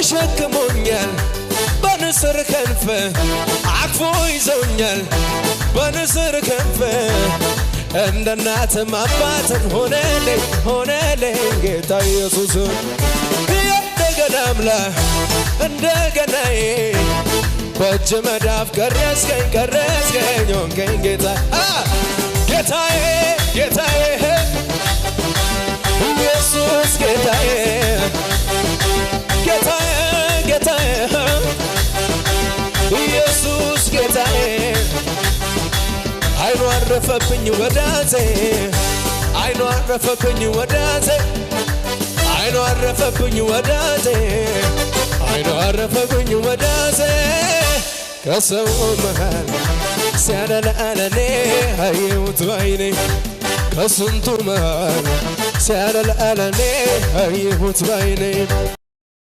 ተሸክሞኛል በንስር ክንፍ፣ አቅፎ ይዞኛል በንስር ክንፍ። እንደ እናትም አባትም ሆነልኝ፣ ሆነልኝ ጌታ ኢየሱስ። እንደገና አምላክ እንደገናዬ፣ በእጅ መዳፍ ቀረጽከኝ፣ ቀረጽከኝ፣ ሆንከኝ ጌታ፣ ጌታዬ፣ ጌታዬ፣ ኢየሱስ ጌታዬ፣ ጌታዬ፣ ጌታዬ፣ ኢየሱስ ጌታዬ። አይኑ አረፈብኝ ወዳጄ፣ አይኑ አረፈብኝ ወዳጄ፣ አይኑ አረፈብኝ ወዳጄ፣ አይኑ አረፈብኝ ወዳጄ። ከሰው መሃል ሲያደላ ለኔ አየሁት ባይኔ፣ ከስንቱ መሃል ሲያደላ ለኔ አየሁት ባይኔ።